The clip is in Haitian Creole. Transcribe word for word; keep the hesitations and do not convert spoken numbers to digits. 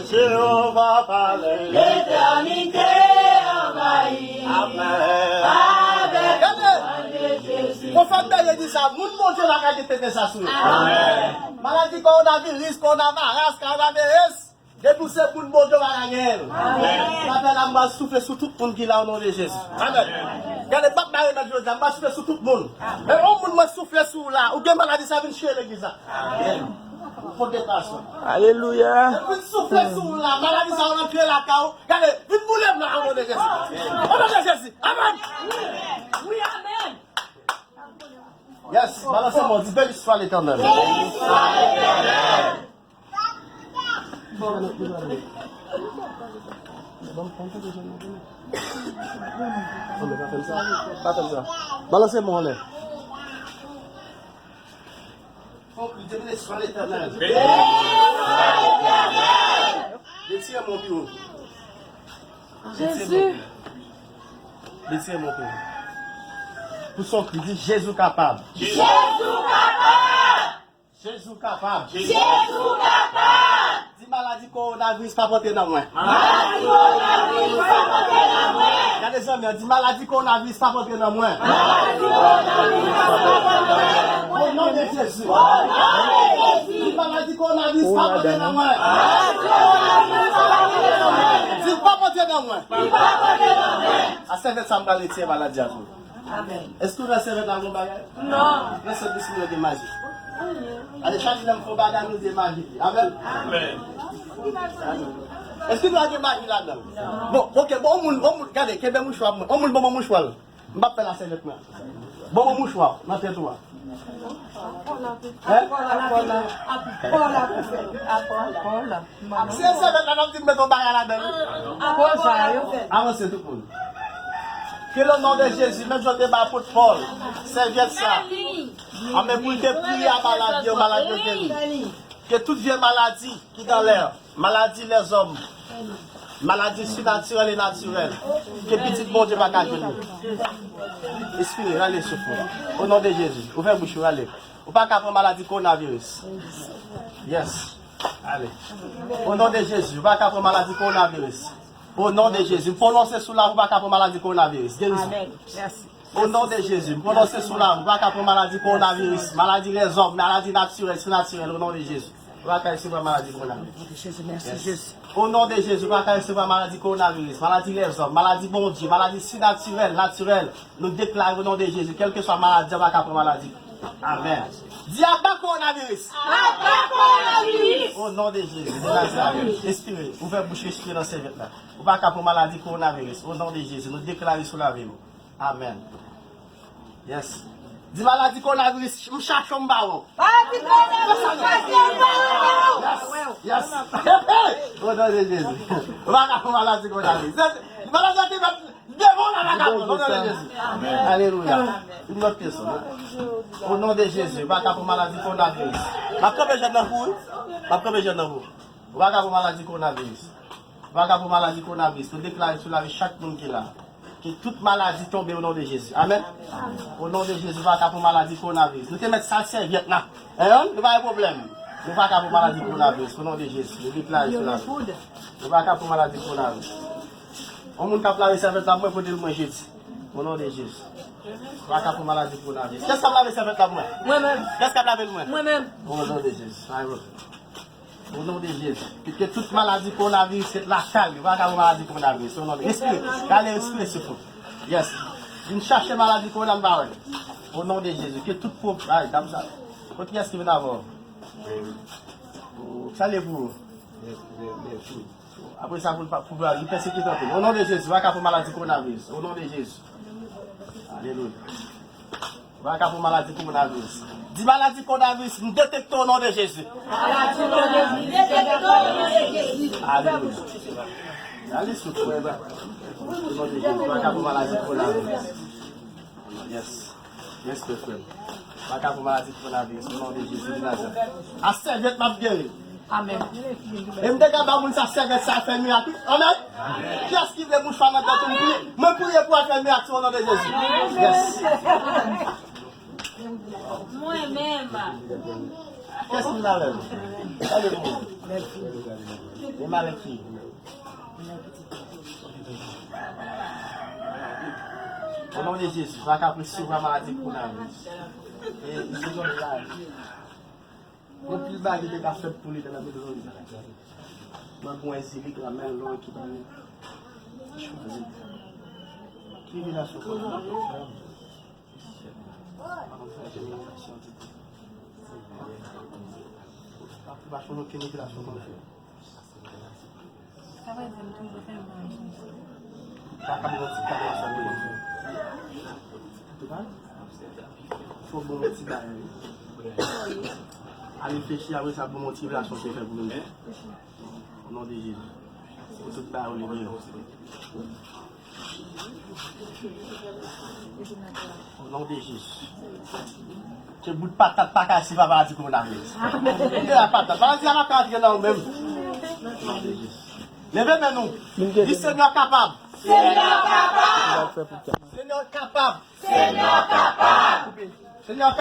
Jewova pale. Letènite anvayi. Amèn. Avèk pouvwa de Jezi. Pwofèt Bèye di sa, moun Bondye pa ka gen tete sa sou yo. Amèn. Maladi kowonaviris, kowonavaras, kanaveris, depi w se moun Bondye, w pa ka genyen l. Amèn. Sa fè la, m pral soufle sou tout moun ki la, o non de Jezi. Amèn. Gade, m p ap mare mèt jodi a, m pral soufle sou tout moun. E yon moun mwen soufle sou ou la, ou gen maladi sa vin chire legliz la. Amèn. Ou pote pasyon. Alelouya. Vin soufle sou ou la, maladi sa yo rantre lakay ou. Gade, vin boule m la, o non de Jezi. O non de Jezi. Amèn. Wi, amèn. Yes, balanse men w, di, béni soit l'Éternel. Béni soit l'Éternel. Balanse men w anlè. Fò w kriye, béni soit l'Éternel. Béni soit l'Éternel. Retire men w pi wo. Jezi. Retire men w pi wo. Pouse yon kri, di, Jezi kapab. Jezi kapab. Jezi kapab. Jezi kapab. Di maladi kowonaviris p ap antre nan mwen. Maladi kowonaviris p ap antre nan mwen. Gade zanmi an, di maladi kowonaviris p ap antre nan mwen. Maladi kowonaviris p ap antre nan mwen. O non de Jezi. O non de Jezi. Di maladi kowonaviris p ap antre nan mwen. Maladi kowonaviris p ap antre nan mwen. Di p ap antre nan mwen. Li p ap antre nan mwen. A sèvyèt sa m pral retire maladi a tou. Amèn. Èske w nan sèvyèt la gon bagay? Non. Nan sèvyèt misye gen maji. Ale chak lè m fè yon bagay nou gen maji. Amèn. Amèn. Èske nou gen maji ladan? Bon, oke, bon, yon moun, yon moun, gade, kenbe mouchwa mwen. Yon moun ban mwen mouchwa l. M p ap fè la sèvyèt mwen. Ban mwen mouchwa nan tèt ou a. Hein? Apò la pou fè. Apò la pou fè. Apò la. Se sèvyèt la n ap di m met yon bagay ladan l. Apò sa yo. Avanse tout moun. Que le nom de Jésus, menm jan w te ba apot Pòl sèvyèt sa. Amèn, pou l te priye a malad yo, malad yo geri. Que tout vye maladi ki dans l'air, maladi lèzòm, maladi sinatirèl e natirèl, ke pitit Bondye pa ka jwenn li. Espire, rale souf ou. O non de Jezi, ouvè bouch ou, rale. Ou pa ka pran maladi kowonaviris. Yes. Ale. O non de Jezi, ou pa ka pran maladi kowonaviris. O non de Jezi, m pwononse sou la, ou pa ka pran maladi kowonaviris. Gerizon. Amèn. Mèsi. O non de Jezi, m pwononse sou la, ou pa ka pran maladi kowonaviris, maladi lèzòm, maladi natirèl, sinatirèl, o non de Jezi. Ou pa ka resevwa maladi kowonaviris. Jezi, mèsi, Jezi. O non de Jezi, ou pa ka resevwa maladi kowonaviris, maladi lèzòm, maladi Bondye, maladi sinatirèl, natirèl. Nou deklare o non de Jezi, kèlkeswa maladi, ou pa ka pran maladi. Amèn. Di aba kowonaviris. Aba kowonaviris. O non de Jezi de Nazarèt. Espire, ouvè bouch ou, espire nan sèvyèt la. Ou pa ka pran maladi kowonaviris. O non de Jezi, nou deklare sou lavi nou. Amèn. Yes. Di maladi kowonaviris, m chache w m ba w. Maladi kowonaviris, m chache w m ba w. Yes. Yes. O non de Jezi. Ou pa ka pran maladi kowonaviris. Di maladi an te mèt devan w la, pa ka pran, o non de Jezi. Alelouya. Yon lòt kesyon. O non de Jezi, ou pa ka pran maladi kowonaviris. M ap kanpe jèn nan pou ou. M ap kanpe jèn nan pou ou. Ou pa ka pran maladi kowonaviris. Ou pa ka pran maladi kowonaviris. Nou deklare sou lavi chak moun ki la. Ke tout maladi tonbe o non de Jezi. Amèn. O non de Jezi, ou pa ka pran maladi kowonaviris. Nou te mèt sal sèvyèt la. Hein? Nou pa gen pwoblèm. Nou pa ka pran maladi kowonaviris. O non de Jezi. Nou deklare sou lavi. Nou pa ka pran maladi kowonaviris. Yon moun k ap lave sèvyèt la pou mwen, pote l mwen jedi. O non de Jezi. Ou pa ka pran maladi kowonaviris. Kiyès k ap lave sèvyèt la pou mwen? Mwen menm. Kiyès k ap lave l mwen? Mwen menm. O non de Jezi. Pa gen pwoblèm. O non de Jezi. Ke, ke tout maladi kowonaviris ret lakay li. Ou pa ka pran maladi kowonaviris. O non de Jezi. Respire. Gade, respire, souf ou. Yes. Vin chache maladi kowona m pa wè. O non de Jezi. Ke tout pwob-, ay, dam sa. Kot kiyès ki vin avè w? O, salye pou ou. Apre sa, pou l pa, pou l pa, li pèsekite anpil. O non de Jezi, ou pa ka pran maladi kowonaviris. O non de Jezi. Alelouya. Ou pa ka pran maladi kowonaviris. Di maladi kowonaviris, m detekte o non de Jezi. Maladi kowonaviris, m detekte o non de Jezi. Alelouya. Ale souf ou. O non de Jezi, ou pa ka pran maladi kowonaviris. Yes. Yes, frè m. Pa ka pou maladi kowonaviris, o non de Jezi de Nazarèt. A sèvyèt m ap geri. Amèn. E m te ka ba moun sa sèvyèt sa fè mirak, wi. Amèn. Kiyès ki vle mouchwa nan tèt ou, m priye? Mwen priye pou al fè mirak, o non de Jezi. Yes. Mwen menm. Kès ki malad? Gade pou mwen. Li malad ki? O non de Jezi, pa ka presevwa maladi kowonaviris. E li bezwen lavi. Anpil bagay te ka fèt pou li, te nan bezwen li. Mwen pou enzilik la men lò ki ban li. Ki relasyon pou li? Pa fè okenn relasyon konsa. Sa vle di m toujou fè mal. Pa ka bon ti kado sa pou mwen. Antouka, fò bon ti bagay. A reflechi apre sa bon ti relasyon se fè pou nou. O non de Jezi. Pou tout bagay ou li byen. O non de Jezi. Ke bout patat pa ka si papa di kowonaviris. Kote la patat? Maladi a pa ka antre nan ou menm. O non de Jezi. Leve men nou. Di Senyè kapab. Senyè kapab. Senyè kapab. Senyè kapab. Senyè kapab.